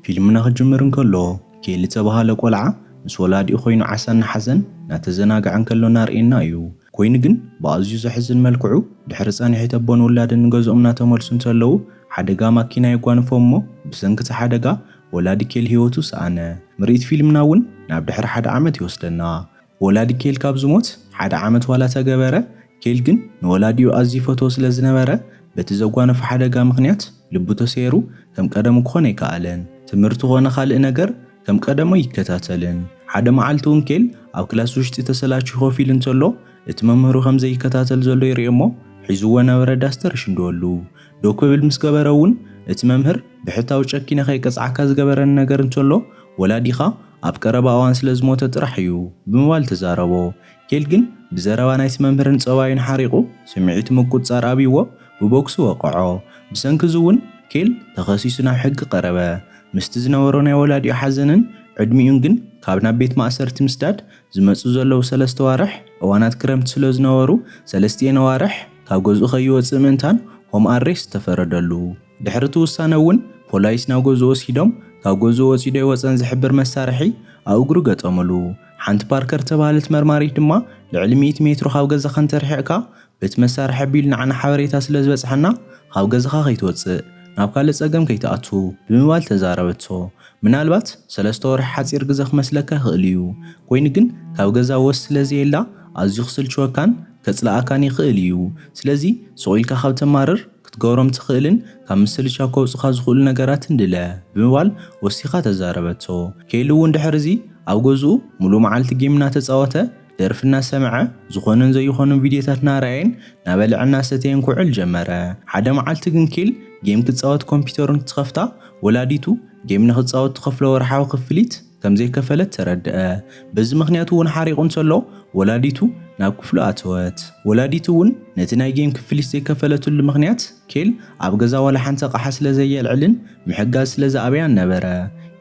ፊልምና ክጅምር እንከሎ፣ ኬል ዝተባህለ ቆልዓ ምስ ወላዲኡ ኮይኑ ዓሳ እናሓዘን እናተዘናግዐ እንከሎ እናርእየና እዩ። ኮይኑ ግን ብኣዝዩ ዘሕዝን መልክዑ፣ ድሕሪ ጸኒሑ ተቦን ውላድን ንገዝኦም እናተመልሱ እንተለዉ፣ ሓደጋ ማኪና የጓንፎም እሞ፣ ብሰንኪ እቲ ሓደጋ ወላዲ ኬል ህይወቱ ሰኣነ። ምርኢት ፊልምና እውን ናብ ድሕሪ ሓደ ዓመት ይወስደና። ወላዲ ኬል ካብ ዝሞት ሓደ ዓመት ዋላ ተገበረ፣ ኬል ግን ንወላዲኡ ኣዝዩ ይፈትዎ ስለ ዝነበረ፣ በቲ ዘጓነፎ ሓደጋ ምኽንያት ልቡ ተሰይሩ ከም ቀደሙ ክኾን ኣይከኣለን። ትምህርቲ ኮነ ካልእ ነገር ከም ቀደሙ ይከታተልን። ሓደ መዓልቲ እውን ኬል ኣብ ክላስ ውሽጢ ተሰላችዩ ኮፍ ኢሉ እንተሎ፣ እቲ መምህሩ ከም ዘይከታተል ዘሎ ይርኢ እሞ፣ ሒዝዎ ነበረ ዳስተር ይሽንድወሉ። ዶ ክብል ምስ ገበረ እውን፣ እቲ መምህር ብሕታዊ ጨኪነ ከይቀጽዓካ ዝገበረኒ ነገር እንተሎ፣ ወላዲኻ ኣብ ቀረባ እዋን ስለ ዝሞተ ጥራሕ እዩ ብምባል ተዛረቦ። ኬል ግን ብዘረባ ናይቲ መምህርን ጸባዩን ሓሪቑ፣ ስምዒቱ ምቁጽጻር ኣብይዎ ብቦክሲ ወቕዖ። ብሰንኪ እዚ እውን ኬል ተኸሲሱ ናብ ሕጊ ቀረበ። ምስቲ ዝነበሮ ናይ ወላዲኡ ሓዘንን ዕድሚኡን ግን ካብ ናብ ቤት ማእሰርቲ ምስዳድ ዝመጹ ዘለዉ ሰለስተ ዋርሕ እዋናት ክረምቲ ስለ ዝነበሩ፣ ሰለስቲኤን ኣዋርሕ ካብ ገዝኡ ከይወጽእ ምእንታን ሆም ኣሬስት ተፈረደሉ። ድሕሪ እቲ ውሳነ እውን ፖላይስ ናብ ገዝኡ ወሲዶም፣ ካብ ገዝኡ ወጺኡ ዶ ኣይወጸን ዝሕብር መሳርሒ ኣብ እግሩ ገጠሙሉ። ሓንቲ ፓርከር ተባህለት መርማሪት ድማ፣ ልዕሊ ሚእቲ ሜትሮ ካብ ገዛኻ እንተርሒቕካ፣ በቲ መሳርሒ ኣቢሉ ንዓና ሓበሬታ ስለ ዝበጽሓና፣ ካብ ገዛኻ ከይትወጽእ፣ ናብ ካልእ ጸገም ከይትኣቱ ብምባል ተዛረበቶ። ምናልባት ሰለስተ ወርሒ ሓጺር ግዘ ክመስለካ ይኽእል እዩ። ኮይኑ ግን ካብ ገዛ ወስ ስለ ዘየላ፣ ኣዝዩ ክስልችወካን ከጽልኣካን ይኽእል እዩ። ስለዚ ስቕ ኢልካ ካብ ተማርር፣ ክትገብሮም ትኽእልን ካብ ምስልቻው ከውጹኻ ዝኽእሉ ነገራትን ድለ ብምባል ወሲኻ ተዛረበቶ። ኬል እውን ድሕሪ እዚ ኣብ ገዝኡ ሙሉእ መዓልቲ ጌም እናተጻወተ፣ ደርፊ እናሰምዐ፣ ዝኾነን ዘይኾነን ቪድዮታት እናረኣየን እናበልዐ እናሰተየን ክውዕል ጀመረ። ሓደ መዓልቲ ግን ኬል ጌም ክጻወት ኮምፒውተሩ እንትኸፍታ፣ ወላዲቱ ጌም ንኽጻወት ትኸፍሎ ወርሓዊ ክፍሊት ከም ዘይከፈለት ተረድአ። በዚ ምኽንያት እውን ሓሪቑ እንተሎ፣ ወላዲቱ ናብ ክፍሉ ኣተወት። ወላዲቱ እውን ነቲ ናይ ጌም ክፍሊት ዘይከፈለትሉ ምኽንያት፣ ኬል ኣብ ገዛ ዋላ ሓንቲ ኣቕሓ ስለ ዘየልዕልን ምሕጋዝ ስለ ዝኣበያን ነበረ።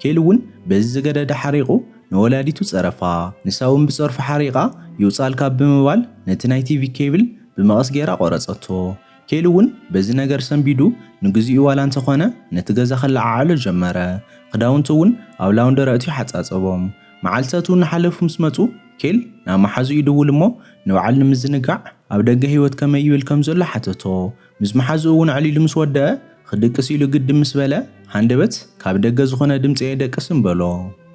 ኬል እውን በዚ ዝገደደ ሓሪቑ ንወላዲቱ ጸረፋ። ንሳ እውን ብጸርፊ ሓሪቓ ይውጻልካ ብምባል ነቲ ናይ ቲቪ ኬብል ብመቐስ ገይራ ቆረጸቶ። ኬል እውን በዚ ነገር ሰንቢዱ ንግዚኡ ዋላ እንተኾነ ነቲ ገዛ ከለዓዕሎ ጀመረ። ክዳውንቱ እውን ኣብ ላውንደሪ ኣእትዩ ሓጻጸቦም። መዓልትታት እውን እናሓለፉ ምስ መጹ፣ ኬል ናብ መሓዝኡ ይድውል እሞ፣ ንበዓል ንምዝንጋዕ ኣብ ደገ ህይወት ከመይ ይብል ከም ዘሎ ሓተቶ። ምስ መሓዝኡ እውን ኣዕሊሉ ምስ ወደአ፣ ክድቅስ ኢሉ ግድም ምስ በለ፣ ሃንደበት ካብ ደገ ዝኾነ ድምጺ ኣየደቅስን በሎ።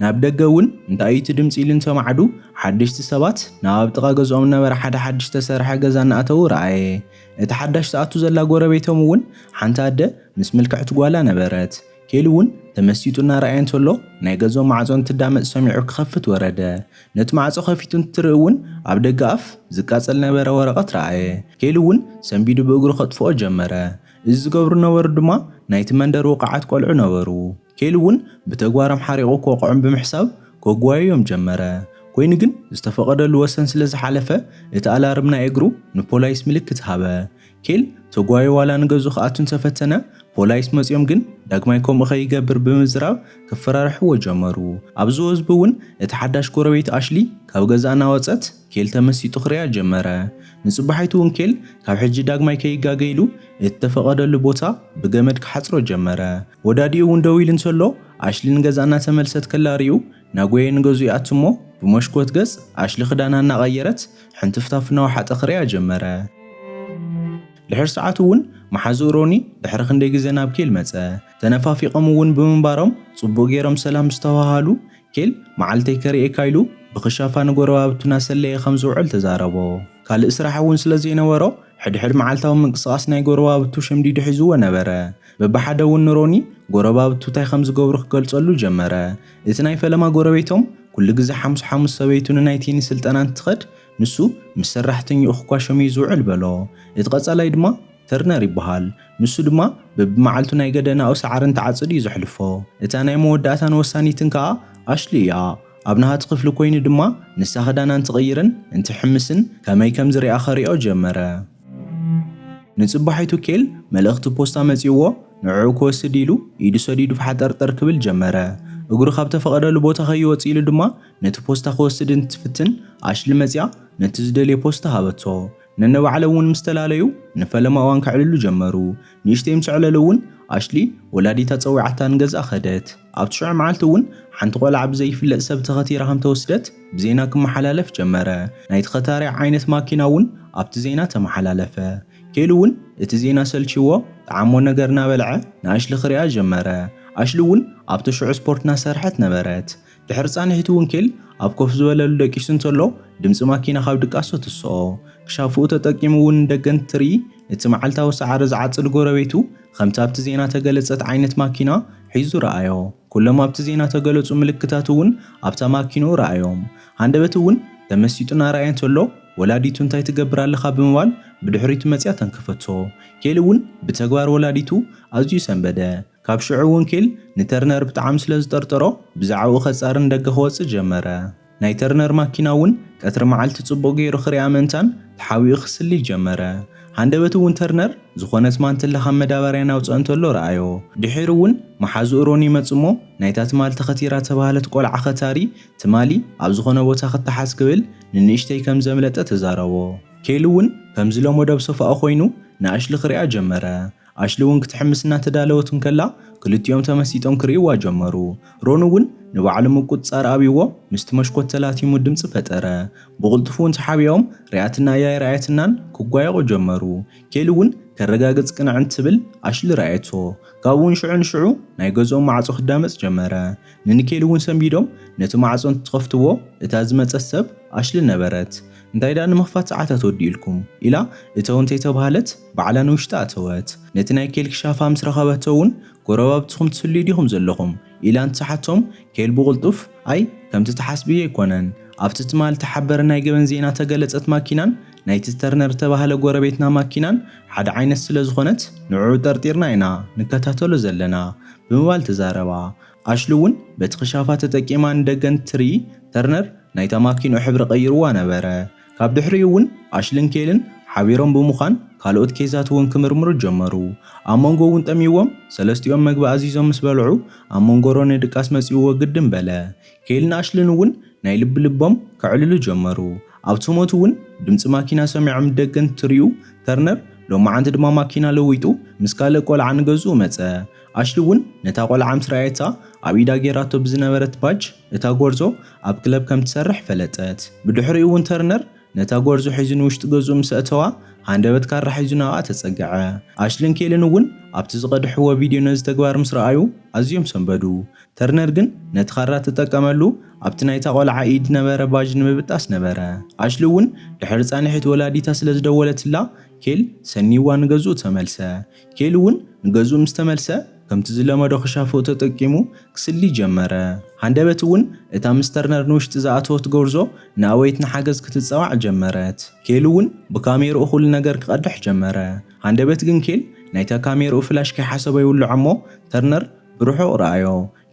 ናብ ደገ እውን እንታይ እዩ እቲ ድምጺ ኢሉ እንተማዕዱ፣ ሓደሽቲ ሰባት ናብ ኣብ ጥቓ ገዝኦም ነበረ ሓደ ሓድሽ ዝተሰርሐ ገዛ እናኣተዉ ረኣየ። እቲ ሓዳሽ ትኣቱ ዘላ ጎረቤቶም እውን ሓንቲ ኣደ ምስ ምልክዕቲ ጓላ ነበረት። ኬል እውን ተመሲጡ እናረኣየ እንተሎ፣ ናይ ገዝኦም ማዕጾ እንትዳመጽ ሰሚዑ ክኸፍት ወረደ። ነቲ ማዕጾ ከፊቱ እንትርኢ እውን ኣብ ደገ ኣፍ ዝቃጸል ነበረ ወረቐት ረኣየ። ኬል እውን ሰንቢዱ ብእግሩ ከጥፍኦ ጀመረ። እዚ ዝገብሩ ነበሩ ድማ ናይቲ መንደር ውቑዓት ቆልዑ ነበሩ። ኬል እውን ብተግባሮም ሓሪቑ ክወቕዖም ብምሕሳብ ከጓየዮም ጀመረ። ኮይኑ ግን ዝተፈቐደሉ ወሰን ስለ ዝሓለፈ እቲ ኣላርም ናይ እግሩ ንፖላይስ ምልክት ሃበ። ኬል ተጓዩ ዋላ ንገዝኡ ክኣቱ እንተፈተነ፣ ፖላይስ መጺኦም ግን ዳግማይ ከምኡ ከይገብር ብምዝራብ ከፈራርሕዎ ጀመሩ። ኣብዚ ወዝቢ እውን እቲ ሓዳሽ ጎረቤት ኣሽሊ ካብ ገዛ እናወጸት ኬል ተመሲጡ ክሪኣ ጀመረ። ንጽባሒቱ እውን ኬል ካብ ሕጂ ዳግማይ ከይጋገ ኢሉ እቲ ተፈቐደሉ ቦታ ብገመድ ክሓጽሮ ጀመረ። ወዳዲኡ እውን ደው ኢሉ እንተሎ ኣሽሊ ንገዛ እናተመልሰት ከላ ሪኡ ናጎየ ንገዝኡ ይኣቱ እሞ ብመሽኮት ገጽ ኣሽሊ ክዳና እናቐየረት ሕንትፍታፍ እናወሓጠ ክሪኣ ጀመረ። ድሕሪ ሰዓት እውን መሓዝኡ ሮኒ ድሕሪ ክንደይ ግዜ ናብ ኬል መጸ። ተነፋፊቖም እውን ብምንባሮም ጽቡቕ ገይሮም ሰላም ዝተዋሃሉ፣ ኬል መዓልተይ ከርእየካ ኢሉ ብኽሻፋ ንጎረባብቱ እናሰለየ ከም ዝውዕል ተዛረቦ። ካልእ ስራሕ እውን ስለ ዘይነበሮ ሕድሕድ መዓልታዊ ምንቅስቓስ ናይ ጎረባብቱ ሸምዲዱ ሒዝዎ ነበረ። በብሓደ እውን ንሮኒ ጎረባብቱ እንታይ ከም ዝገብሩ ክገልጸሉ ጀመረ። እቲ ናይ ፈለማ ጎረቤቶም ኩሉ ግዜ ሓሙስ ሓሙስ ሰበይቱ ንናይ ቴኒስ ስልጠና እንትኸድ፣ ንሱ ምስ ሰራሕተኛኡ ክኳሸም እዩ ዝውዕል በሎ። እቲ ቀጻላይ ድማ ተርነር ይበሃል። ንሱ ድማ በብመዓልቱ ናይ ገደናኡ ሳዕሪ እንትዓጽድ እዩ ዘሕልፎ። እታ ናይ መወዳእታን ወሳኒትን ከኣ ኣሽሊ እያ። ኣብ ናሃቲ ክፍሊ ኮይኑ ድማ ንሳ ክዳና እንትቕይርን እንትሕምስን ከመይ ከም ዝሪኣ ከሪኦ ጀመረ። ንጽባሒቱ ኬል መልእኽቲ ፖስታ መጺእዎ ንዕኡ ክወስድ ኢሉ ኢዱ ሰዲዱ ፋሕጠርጠር ክብል ጀመረ። እግሩ ካብ ተፈቐደሉ ቦታ ከይወጽእ ኢሉ ድማ ነቲ ፖስታ ክወስድ እንትፍትን ኣሽሊ መጺኣ ነቲ ዝደልዮ ፖስታ ሃበቶ። ነንባዕሎም እውን ምስ ተላለዩ ንፈለማ እዋን ከዕልሉ ጀመሩ። ንእሽተይ ምስ ኣዕለሉ እውን ኣሽሊ ወላዲታ ጸዊዓታ ንገዝኣ ከደት። ኣብቲ ሽዑ መዓልቲ እውን ሓንቲ ቆልዓ ብዘይፍለጥ ሰብ ተኸቲራ ከም ተወስደት ብዜና ክመሓላለፍ ጀመረ። ናይ ተኸታሪ ዓይነት ማኪና እውን ኣብቲ ዜና ተመሓላለፈ። ኬል እውን እቲ ዜና ሰልችዎ፣ ጠዓሞ ነገር እናበልዐ ንኣሽሊ ክሪኣ ጀመረ። ኣሽሊ እውን ኣብቲ ሽዑ ስፖርት እናሰርሐት ነበረት። ድሕሪ ጻንሒት እውን ኬል ኣብ ኮፍ ዝበለሉ ደቂሱ እንተሎ ድምፂ ማኪና ካብ ድቃሶ ትስኦ። ክሻፍኡ ተጠቂሙ እውን ንደገ እንትርኢ እቲ መዓልታዊ ሳዕሪ ዝዓጽድ ጎረቤቱ ከምቲ ኣብቲ ዜና ተገለጸት ዓይነት ማኪና ሒዙ ረኣዮ። ኩሎም ኣብቲ ዜና ተገለጹ ምልክታት እውን ኣብታ ማኪንኡ ረኣዮም። ሃንደበት እውን ተመሲጡ እናረኣየ እንተሎ ወላዲቱ እንታይ ትገብር ኣለኻ ብምባል ብድሕሪቱ መጽያ ተንከፈቶ። ኬል እውን ብተግባር ወላዲቱ ኣዝዩ ሰንበደ። ካብ ሽዑ እውን ኬል ንተርነር ብጣዕሚ ስለ ዝጠርጠሮ ብዛዕባኡ ከጻሪ ንደገ ክወጽእ ጀመረ። ናይ ተርነር ማኪና እውን ቀትሪ መዓልቲ ጽቡቕ ገይሩ ክሪኣ ምእንታን ተሓቢኡ ክስሊ ጀመረ። ሃንደበት እውን ተርነር ዝኾነት ማንትላ ካብ መዳበርያ ናውፅኦ እንተሎ ረኣዮ። ድሒሩ እውን መሓዝኡ ሮኒ ይመጽእ እሞ ናይታ ትማል ተኸቲራ ተባህለት ቆልዓ ከታሪ ትማሊ ኣብ ዝኾነ ቦታ ክተሓዝ ክብል ንንእሽተይ ከም ዘምለጠ ተዛረቦ። ኬል እውን ከምዚ ለመዶ ኣብ ሶፋኡ ኮይኑ ንኣሽሊ ክሪኣ ጀመረ። ኣሽሊ እውን ክትሕምስ እናተዳለወት እንከላ ክልቲኦም ተመሲጦም ክርእይዋ ጀመሩ። ሮን እውን ንባዕሉ ምቁጽጻር ኣብይዎ ምስቲ መሽኮት ተላቲሙ ድምጺ ፈጠረ። ብቕልጡፍ እውን ተሓቢኦም ሪኣትና እያ ኣይረኣየትናን ክጓየቑ ጀመሩ። ኬል እውን ከረጋግጽ ቅንዕ እንትብል ኣሽሊ ረኣየቶ። ካብኡ እውን ሽዑ ንሽዑ ናይ ገዝኦም ማዕጾ ክዳመጽ ጀመረ። ንንኬል እውን ሰንቢዶም ነቲ ማዕጾ እንትትኸፍትዎ እታ ዝመጸት ሰብ ኣሽሊ ነበረት። እንታይ ደኣ ንምኽፋት ሰዓታት ወዲኡልኩም ኢላ እተው እንተይተባህለት ባዕላ ንውሽጢ ኣተወት። ነቲ ናይ ኬል ክሻፋ ምስ ረኸበቶ እውን ጎረባብትኹም ትስልዩ ዲኹም ዘለኹም ኢላ እንትሓቶም ኬል ብቕልጡፍ ኣይ ከምቲ ትሓስብዮ ኣይኮነን። ኣብቲ ትማል ተሓበረ ናይ ገበን ዜና ተገለጸት ማኪናን ናይቲ ተርነር ተባህለ ጎረቤትና ማኪናን ሓደ ዓይነት ስለ ዝኾነት ንዕኡ ጠርጢርና ኢና ንከታተሎ ዘለና ብምባል ተዛረባ። ኣሽሊ እውን በቲ ክሻፋ ተጠቂማ ንደገ እንትርኢ ተርነር ናይታ ማኪንኡ ሕብሪ ቀይርዋ ነበረ። ካብ ድሕሪኡ እውን ኣሽልን ኬልን ሓቢሮም ብምዃን ካልኦት ኬዛት እውን ክምርምሩ ጀመሩ። ኣብ መንጎ እውን ጠሚዎም ሰለስቲኦም መግቢ ኣዚዞም ምስ በልዑ ኣብ መንጎ ሮኒ ድቃስ መጺእዎ ግድም በለ። ኬልን ኣሽልን እውን ናይ ልቢ ልቦም ከዕልሉ ጀመሩ። ኣብቲ ሞት እውን ድምፂ ማኪና ሰሚዖም ደገ እንትርእዩ ተርነር ሎማዓንቲ ድማ ማኪና ለዊጡ ምስ ካልእ ቆልዓ ንገዝኡ መጸ። ኣሽሊ እውን ነታ ቆልዓ ምስ ረኣየታ ኣብ ኢዳ ጌራቶ ብዝነበረት ባጅ እታ ጎርዞ ኣብ ክለብ ከም ትሰርሕ ፈለጠት። ብድሕሪኡ እውን ተርነር ነታ ጎርዞ ሒዙ ንውሽጢ ገዝኡ ምስ ኣእተዋ ሃንደበት ካራ ሒዙ ናብኣ ተጸግዐ። ኣሽልን ኬልን እውን ኣብቲ ዝቐድሕዎ ቪድዮ ነዚ ተግባር ምስ ረኣዩ ኣዝዮም ሰንበዱ። ተርነር ግን ነቲ ካራ ተጠቀመሉ ኣብቲ ናይታ ቆልዓ ኢድ ነበረ ባጅ ንምብጣስ ነበረ። ኣሽሊ እውን ድሕሪ ጻንሒት ወላዲታ ስለ ዝደወለትላ ኬል ሰኒዋ ንገዝኡ ተመልሰ። ኬል እውን ንገዝኡ ምስ ተመልሰ ከምቲ ዝለመዶ ክሻፍኡ ተጠቂሙ ክስሊ ጀመረ። ሃንደበት እውን እታ ምስ ተርነር ንውሽጢ ዝኣተወት ጎርዞ ንኣወይት ንሓገዝ ክትጸዋዕ ጀመረት። ኬል እውን ብካሜርኡ ኩሉ ነገር ክቐድሕ ጀመረ። ሃንደበት ግን ኬል ናይታ ካሜርኡ ፍላሽ ከይሓሰቦ ይውልዖ እሞ ተርነር ብርሑቕ ረኣዮ።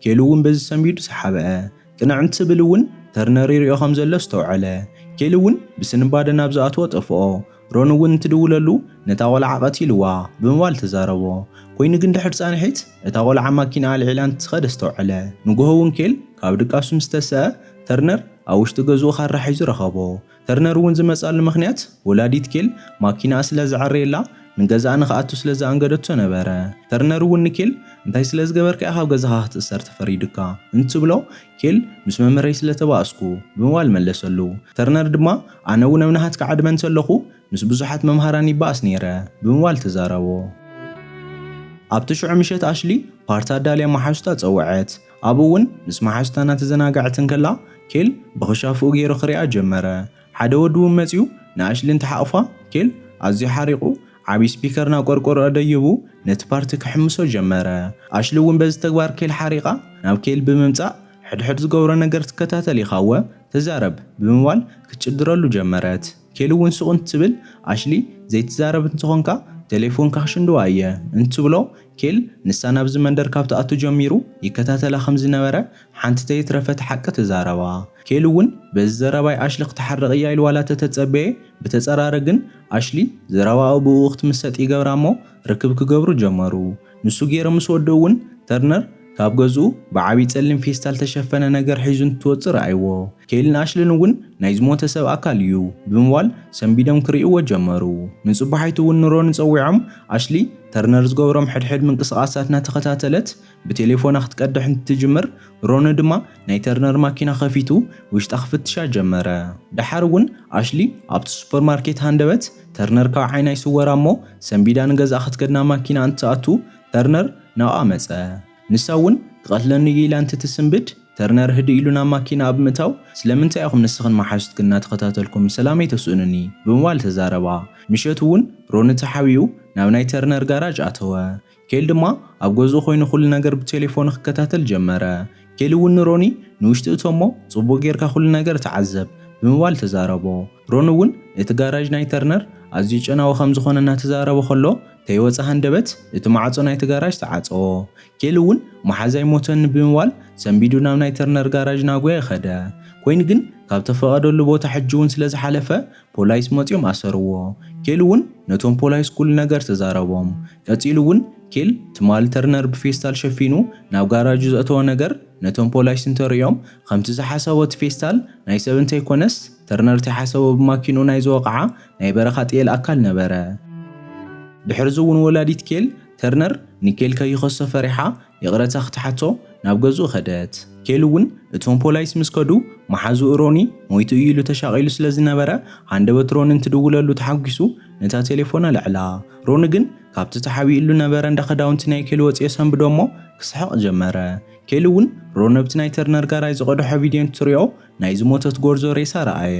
ኬል እውን በዚ ሰንቢዱ ተሓብአ። ቅንዕ እንትብል እውን ተርነር ይሪኦ ከም ዘሎ ኣስተውዐለ። ኬል እውን ብስንባደ ናብ ዝኣትዎ ጠፍኦ። ሮን እውን እንትድውለሉ ነታ ቆልዓ ቀቲልዋ ብምባል ተዛረቦ። ኮይኑ ግን ድሕሪ ጻንሒት እታ ቆልዓ ማኪና ኣልዒላ እንትትኸድ ኣስተውዐለ። ንግሆ እውን ኬል ካብ ድቃሱ ምስ ተሰአ ተርነር ኣብ ውሽጢ ገዝኡ ካራ ሒዙ ረኸቦ። ተርነር እውን ዝመጻሉ ምኽንያት ወላዲት ኬል ማኪናኣ ስለ ዘዐረየላ ንገዛኣ ንኽኣቱ ስለ ዘኣንገደቶ ነበረ። ተርነር እውን ንኬል እንታይ ስለ ዝገበርካ ኢኻ ካብ ገዛኻ ክትእሰር ተፈሪዱካ እንትብሎ ኬል ምስ መምህረይ ስለ ተባእስኩ ብምባል መለሰሉ። ተርነር ድማ ኣነ እውን ኣብ ናሃትካ ዕድመ እንተለኹ ምስ ብዙሓት መምሃራን ይባእስ ነይረ ብምባል ተዛረቦ። ኣብቲ ሽዑ ምሸት ኣሽሊ ፓርቲ ኣዳልያ መሓዙታ ጸውዐት። ኣብኡ እውን ምስ መሓዙታ እናተዘናግዐት እንከላ ኬል ብኽሻፍኡ ገይሩ ክሪኣ ጀመረ። ሓደ ወዲ እውን መጺኡ ንኣሽሊ እንትሓቕፋ ኬል ኣዝዩ ሓሪቑ ዓብዪ ስፒከር ናብ ቆርቆሮ ደይቡ ነቲ ፓርቲ ክሕምሶ ጀመረ። ኣሽሊ እውን በዚ ተግባር ኬል ሓሪቓ ናብ ኬል ብምምጻእ ሕድሕድ ዝገብሮ ነገር ትከታተል ኢኻወ ተዛረብ ብምባል ክትጭድረሉ ጀመረት። ኬል እውን ስቕ እንትብል ኣሽሊ ዘይትዛረብ እንተኾንካ ቴሌፎንካ ክሽንድዋ እየ እንትብሎ ኬል ንሳ ናብዚ መንደር ካብ ትኣቱ ጀሚሩ ይከታተላ ከም ዝነበረ ሓንቲ ተይትረፈት ሓቂ ተዛረባ። ኬል እውን በዚ ዘረባይ ኣሽሊ ክትሓርቕ እያ ኢሉ ዋላ ተተጸበየ ብተጸራረ ግን ኣሽሊ ዘረባኡ ብኡ ክትምሰጥ ይገብራ እሞ ርክብ ክገብሩ ጀመሩ። ንሱ ገይሮም ምስ ወድኡ እውን ተርነር ካብ ገዝኡ ብዓቢ ጸሊም ፌስታል ተሸፈነ ነገር ሒዙ እንትወጽእ ረኣይዎ። ኬልን ኣሽልን እውን ናይ ዝሞተ ሰብ ኣካል እዩ ብምባል ሰንቢዶም ክርእይዎ ጀመሩ። ንጽባሒቱ እውን ንሮኒ ጸዊዖም፣ ኣሽሊ ተርነር ዝገብሮም ሕድሕድ ምንቅስቓሳት እናተኸታተለት ብቴሌፎና ክትቀድሕ እንትትጅምር፣ ሮኒ ድማ ናይ ተርነር ማኪና ከፊቱ ውሽጣ ክፍትሻ ጀመረ። ደሓር እውን ኣሽሊ ኣብቲ ሱፐርማርኬት ሃንደበት፣ ተርነር ካብ ዓይና ይስወራ እሞ ሰንቢዳ ንገዝኣ ክትከድና ማኪና እንትኣቱ፣ ተርነር ናብኣ መጸ። ንሳ እውን ክቐትለኒ እዩ ኢላ እንትትስንብድ፣ ተርነር ህድእ ኢሉ ናብ ማኪና ኣብ ምእታው፣ "ስለምንታይ ኢኹም ንስኽን መሓዙትክን እናተኸታተልኩም ሰላመይ ተስእኑኒ?" ብምባል ተዛረባ። ምሸት እውን ሮኒ ተሓቢኡ ናብ ናይ ተርነር ጋራጅ ኣተወ። ኬል ድማ ኣብ ገዝኡ ኮይኑ ኩሉ ነገር ብቴሌፎኑ ክከታተል ጀመረ። ኬል እውን ንሮኒ፣ "ንውሽጢ እቶ እሞ ጽቡቕ ጌርካ ኩሉ ነገር ተዓዘብ" ብምባል ተዛረቦ። ሮኒ እውን እቲ ጋራጅ ናይ ተርነር ኣዝዩ ጨናዊ ከም ዝኾነ እናተዛረበ ከሎ፣ ተይወጸ ሃንደበት እቲ ማዕጾ ናይቲ ጋራጅ ተዓጸዎ። ኬል እውን "መሓዛይ ሞተኒ" ብምባል ሰንቢዱ ናብ ናይ ተርነር ጋራጅ ናጎየ ከደ። ኮይኑ ግን ካብ ተፈቐደሉ ቦታ ሕጂ እውን ስለ ዝሓለፈ፣ ፖላይስ መጺኦም ኣሰርዎ። ኬል እውን ነቶም ፖላይስ ኩሉ ነገር ተዛረቦም። ቀጺሉ እውን ኬል ትማሊ ተርነር ብፌስታል ሸፊኑ ናብ ጋራጁ ዘእተዎ ነገር ነቶም ፖላይስ እንተርእዮም፣ ከምቲ ዝሓሰቦ እቲ ፌስታል ናይ ሰብ እንተይኮነስ፣ ተርነር እቲ ሓሰቦ ብማኪንኡ ናይ ዝወቕዓ ናይ በረኻ ጥየል ኣካል ነበረ። ድሕርዚ እውን ወላዲት ኬል፣ ተርነር ንኬል ከይኸሶ ፈሪሓ ይቕረታ ክትሓቶ ናብ ገዝኡ ከደት። ኬል እውን እቶም ፖላይስ ምስ ከዱ፣ መሓዝኡ ሮኒ ሞይቱ እዩ ኢሉ ተሻቒሉ ስለ ዝነበረ፣ ሃንደበት ሮኒ እንትድውለሉ ተሓጒሱ ነታ ቴሌፎን ኣልዕላ። ሮኒ ግን ካብቲ ተሓቢእሉ ነበረ እንዳ ክዳውንቲ ናይ ኬል ወጺኦ ሰንብዶ እሞ ክስሕቕ ጀመረ። ኬል እውን ሮኒ ኣብቲ ናይ ተርነር ጋራጅ ዝቐድሖ ቪድዮ እንትትሪኦ፣ ናይ ዝሞተት ጎርዞ ሬሳ ረኣየ።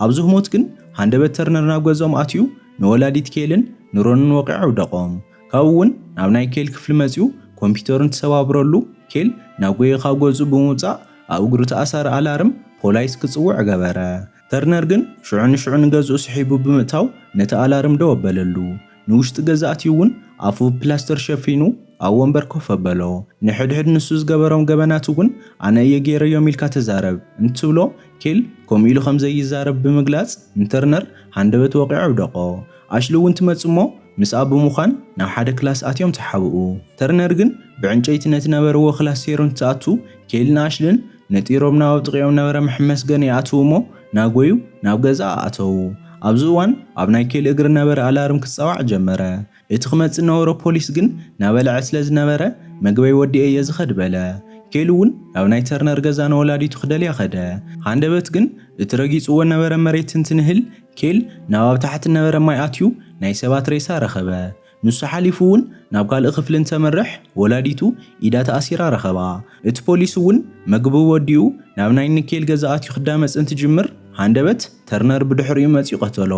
ኣብዚ ህሞት ግን ሃንደበት ተርነር ናብ ገዝኦም ኣትዩ ንወላዲት ኬልን ንሮንን ወቒዑ ኣውደቖም። ካብኡ እውን ናብ ናይ ኬል ክፍሊ መጺኡ ኮምፒተሩ እንትሰባብረሉ፣ ኬል ናብ ጎየ ካብ ገዝኡ ብምውጻእ ኣብ እግሩ ተኣሳሪ ኣላርም ፖላይስ ክጽውዕ ገበረ። ተርነር ግን ሽዑ ንሽዑ ንገዝኡ ስሒቡ ብምእታው ነቲ ኣላርም ደው ኣበለሉ። ንውሽጢ ገዛ ኣትዩ እውን ኣፉ ብፕላስተር ሸፊኑ ኣብ ወንበር ኮፍ ኣበሎ። ንሕድሕድ ንሱ ዝገበሮም ገበናት እውን ኣነ እየ ገይረዮም ኢልካ ተዛረብ እንትብሎ፣ ኬል ከምኡ ኢሉ ከም ዘይዛረብ ብምግላጽ ንተርነር ሃንደበት ወቒዑ ኣውደቖ። ኣሽሊ እውን ትመጽእ እሞ ምስኣ ብምዃን ናብ ሓደ ክላስ ኣትዮም ተሓብኡ። ተርነር ግን ብዕንጨይቲ ነቲ ነበርዎ ክላስ ሰይሩ እንትኣቱ፣ ኬልን ኣሽልን ነጢሮም ናብ ኣብ ጥቕኦም ነበረ መሐመስገኒ ይኣትዉ እሞ ናጎዩ ናብ ገዛ ኣተዉ። ኣብዚ እዋን ኣብ ናይ ኬል እግሪ ነበረ ኣላርም ክጻዋዕ ጀመረ። እቲ ክመጽእ ነበሮ ፖሊስ ግን ናበልዐ ስለ ዝነበረ፣ "መግበይ ወዲኤ እየ ዝኸድ" በለ። ኬል እውን ናብ ናይ ተርነር ገዛ ንወላዲቱ ክደልያ ከደ። ሃንደበት ግን እቲ ረጊጽዎ ነበረ መሬት እንትንህል፣ ኬል ናብ ኣብ ታሕቲ ነበረ ማይ ኣትዩ ናይ ሰባት ሬሳ ረኸበ። ንሱ ሓሊፉ እውን ናብ ካልእ ክፍሊ እንተምርሕ፣ ወላዲቱ ኢዳ ተኣሲራ ረኸባ። እቲ ፖሊስ እውን መግቢ ወዲኡ ናብ ናይ ንኬል ገዛ ኣትዩ ክዳመጽ እንትጅምር፣ ሃንደበት ተርነር ብድሕሪኡ መጺኡ ቀተሎ።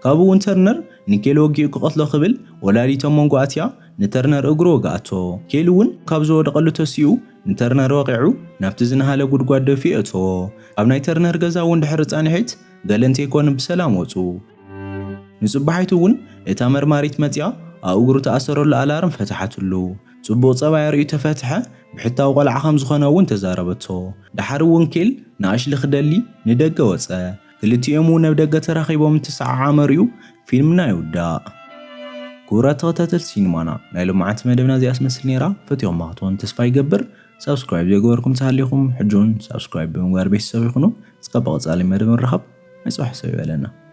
ካብኡ እውን ተርነር ንኬል ወጊኡ ክቐትሎ ክብል ወላዲቶም መንጎ ኣትያ ንተርነር እግሩ ወግኣቶ። ኬል እውን ካብ ዝወደቐሉ ተሲኡ ንተርነር ወቒዑ ናብቲ ዝነሃለ ጉድጓድ ደፊኡ እተዎ። ኣብ ናይ ተርነር ገዛ እውን ድሕሪ ጻንሒት ገለ እንተይኮነ ብሰላም ወጹ። ንጽባሒቱ እውን እታ መርማሪት መጺኣ ኣብ እግሩ ተኣሰረሉ ኣላርም ፈትሓትሉ። ጽቡቕ ጸባይ ኣርእዩ ተፈትሐ፣ ብሕታዊ ቆልዓ ከም ዝኾነ እውን ተዛረበቶ። ደሓር እውን ኬል ንኣሽሊ ክደሊ ንደገ ወጸ። ክልቲኦም እውን ኣብ ደገ ተራኺቦም እንትሰዓዓሙ ኣርእዩ ፊልምና ይውዳእ። ክቡራት ተኸታተልቲ ሲኒማና፣ ናይ ሎማዓንቲ መደብና እዚኣ ትመስል ነይራ። ፈትዮም ክትኮኑ ተስፋ ይገብር። ሳብስክራይብ ዘይገበርኩም ተሃሊኹም፣ ሕጂ እውን ሳብስክራይብ ብምግባር ቤተሰብ ይኹኑ። እስካብ ቀጻሊ መደብ ንራኸብ። ናይ ጽባሕ ሰብ ይበለና።